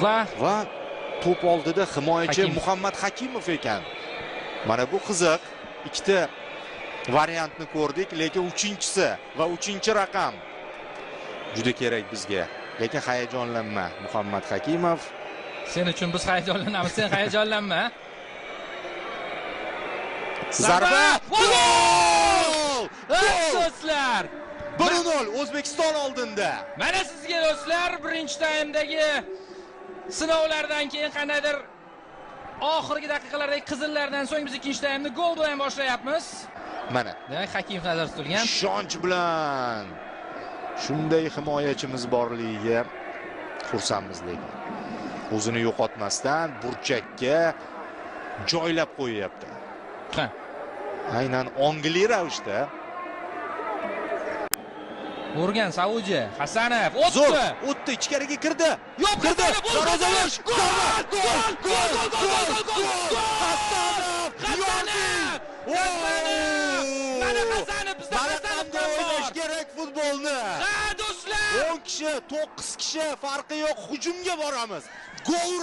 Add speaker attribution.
Speaker 1: Va to'p oldida himoyachi Muhammad Hakimov ekan. Mana bu qiziq. Ikkita variantni ko'rdik, lekin uchinchisi va uchinchi raqam juda kerak bizga. Lekin hayajonlanma Muhammad Hakimov.
Speaker 2: Sen uchun biz hayajonlanamiz, sen hayajonlanma.
Speaker 1: Zarba! Gol!
Speaker 2: Do'stlar!
Speaker 1: 1-0 O'zbekiston oldinda.
Speaker 2: Mana sizga do'stlar, birinchi taymdagi sinovlardan keyin qandaydir oxirgi daqiqalardagi qizillardan so'ng biz ikkinchi taymni gol bilan boshlayapmiz.
Speaker 1: Mana.
Speaker 2: Demak, Hakimov nazarda tutilgan.
Speaker 1: Ishonch bilan shunday himoyachimiz borligiga xursandmiz lekin. O'zini yo'qotmasdan burchakka joylab qo'yapti.
Speaker 2: Ha.
Speaker 1: Aynan ongli ravishda.
Speaker 2: Urgan Saudiya, Hasanov o'tdi.
Speaker 1: Zo'r, o'tdi, ichkariga kirdi.
Speaker 2: Yo'q,
Speaker 1: kirdi.
Speaker 2: Darvozalar.
Speaker 1: Gol! Gol! Gol! Gol! Gol! Hasanov!
Speaker 2: Hasanov! Hasanov! Mana Hasanov, bizda Hasanov
Speaker 1: qanday o'ynash kerak futbolni.
Speaker 2: Ha, do'stlar!
Speaker 1: 10 kishi, 9 kishi farqi yo'q, hujumga boramiz. Gol.